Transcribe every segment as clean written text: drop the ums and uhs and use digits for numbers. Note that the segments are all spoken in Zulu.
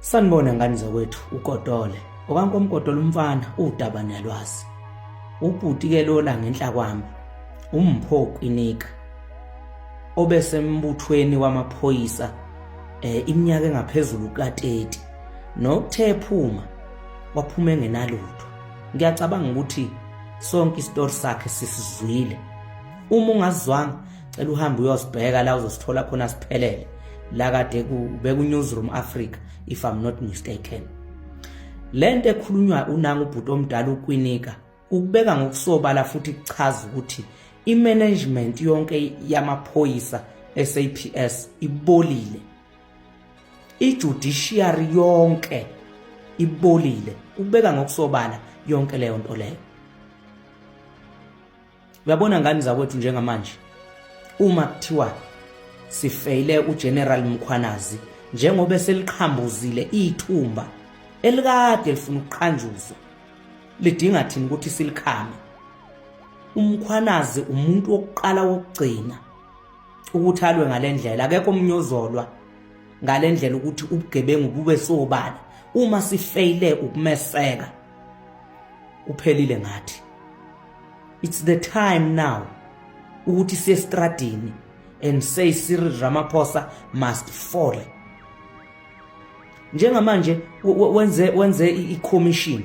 Sanibona ngane zakwethu uGodole. OkaNkomgodole umfana udaba niyalwazi. Ubhuti ke lola ngenhla kwami uMpho Kwinika obesembuthweni wamaphoyisa iminyaka engaphezulu kuka-30 nokuthe ephuma waphuma engenalutho. Ngiyacabanga ukuthi sonke isitori sakhe sisizwile. Uma ungazwanga cela uhambe uyosibheka la uzosithola khona siphelele la kade beku Newsroom Africa if I'm not mistaken. Lento ekhulunywa unanga ubhuti omdala uKwinika ukubeka ngokusobala futhi kuchaza ukuthi i-management yonke yamaphoyisa SAPS ibolile, i-judiciary yonke ibolile, ukubeka ngokusobala yonke leyo nto leyo. Uyabona ngani zakwethu, njengamanje uma kuthiwa sifeyile uGeneral Mkhwanazi njengoba seliqhambuzile ithumba elikade lifuna ukuqhanjuzwa, lidinga thina ukuthi silikhame. UMkhwanazi umuntu wokuqala wokugcina ukuthi alwe ngalendlela, akekho omunye ozolwa ngalendlela ukuthi ubugebengu bube sobala. Uma sifeyile ukumeseka, uphelile ngathi. It's the time now ukuthi siye estradini and say Cyril Ramaphosa must fall. Njengamanje wenze i-commission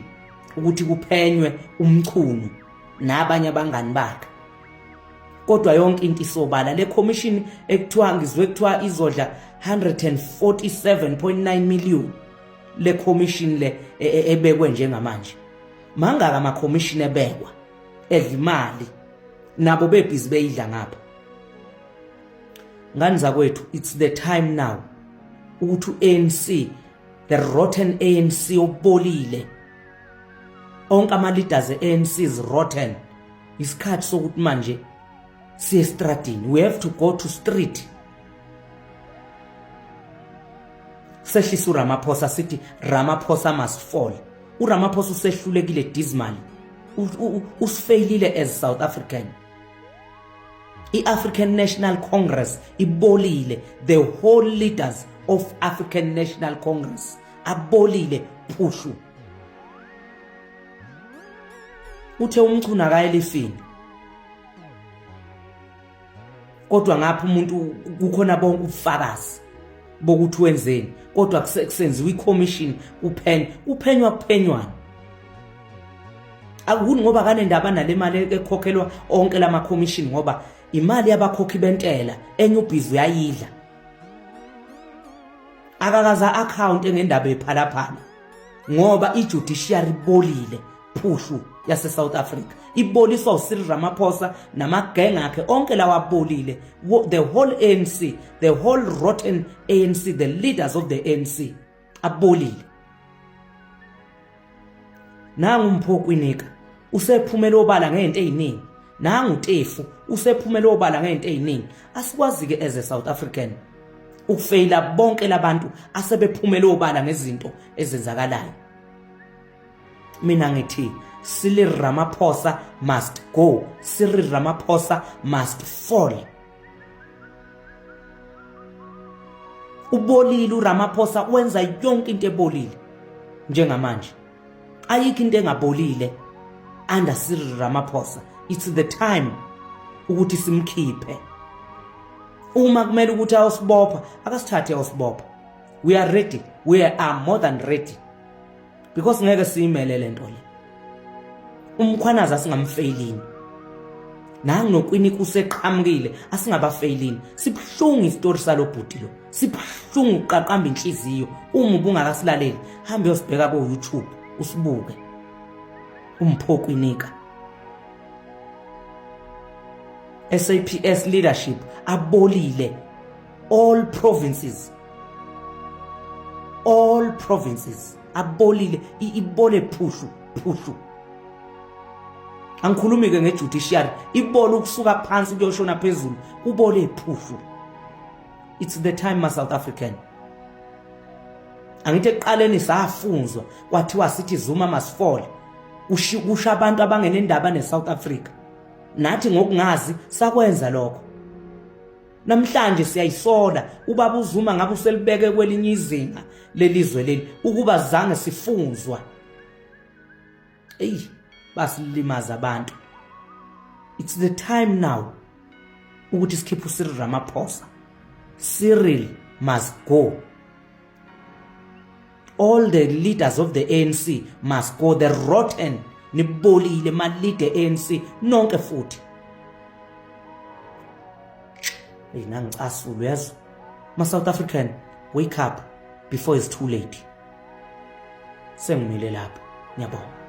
ukuthi kuphenywe uMchunu nabanye abangani bakhe, kodwa yonke into isobala. Le commission ekuthiwa ngizwe kuthiwa izodla 147.9 million, le commission le ebekwe njengamanje, mangaka ama commission ebekwa edla imali, nabo bebhizi beyidla ngapha. Ngani zakwethu, it's the time now ukuthi u-ANC, the rotten ANC obolile, onke ama leaders e-ANC is rotten. Isikhathi sokuthi manje siye estradini, we have to go to street, sehlisa uRamaphosa, sithi Ramaphosa must fall. URamaphosa usehlulekile dismally, usifeyilile as South African. I-African National Congress ibolile, the whole leaders of African National Congress abolile phushu. Uthe uMchunu akaye elifini, kodwa ngapha umuntu kukhona bonke ubufakazi bokuthi wenzeni, kodwa kusenziwa i-commission, kuphenywa, kuphenywa, kuphenywana. Akuni ngoba kanendaba nale mali ekhokhelwa onke lama commission, ngoba imali yabakhokhi bentela, enye ubhizi uyayidla, akakaza account engendaba ephalaphala, ngoba i-judiciary ibolile phushu yase South Africa, iboliswa uCyril Ramaphosa namagenge akhe onke lawa abolile, the whole ANC, the whole rotten ANC, the leaders of the ANC abolile. Nangu uMpho Kwinika usephumela obala ngento eziningi, nangu Tefu usephumela obala ngento eziningi. Asikwazi ke as a South African ukufeyila bonke labantu asebephumela obala ngezinto ezenzakalayo. Mina ngithi Cyril Ramaphosa must go, Cyril Ramaphosa must fall. Ubolile uRamaphosa, wenza yonke into ebolile njengamanje, ayikho into engabolile under Cyril Ramaphosa. It's the time ukuthi simkhiphe. Uma kumele ukuthi ayosibopha, akasithathe ayosibopha. We are ready, we are more than ready, because ngeke siyimele lento le. UMkhwanazi asingamfeyilini, nangu noKwinika useqhamukile, asingabafeyilini. Sibuhlungu isitori salo bhuti lo, sibuhlungu, uqaqamba inhliziyo. Uma ubungakasilaleli, hambe uyosibheka ko-YouTube usibuke. UMpho Kwinika, SAPS leadership abolile, all provinces, all provinces abolile, ibole phushu phushu. Angikhulumi ke ngejudiciary, ibole ukusuka phansi kuyoshona phezulu, kubole phushu. It's the time, ma South African. Angithi ekuqaleni safunzwa kwathiwa sithi Zuma must fall, kusho abantu abangenendaba neSouth Africa. Nathi ngokungazi sakwenza lokho. Namhlanje siyayisola ubaba uZuma ngabe uselibeke kwelinye izinga lelizwe leli ukuba zange sifunzwa. Eyi basilimaza abantu. It's the time now ukuthi sikhiphe uCyril Ramaphosa. Cyril must go. All the leaders of the ANC must go. The rotten nibolile malide ANC nonke futhi. Hey nangicasula uyezwa. Ma South African wake up before it's too late. Sengimile lapho. Ngiyabonga.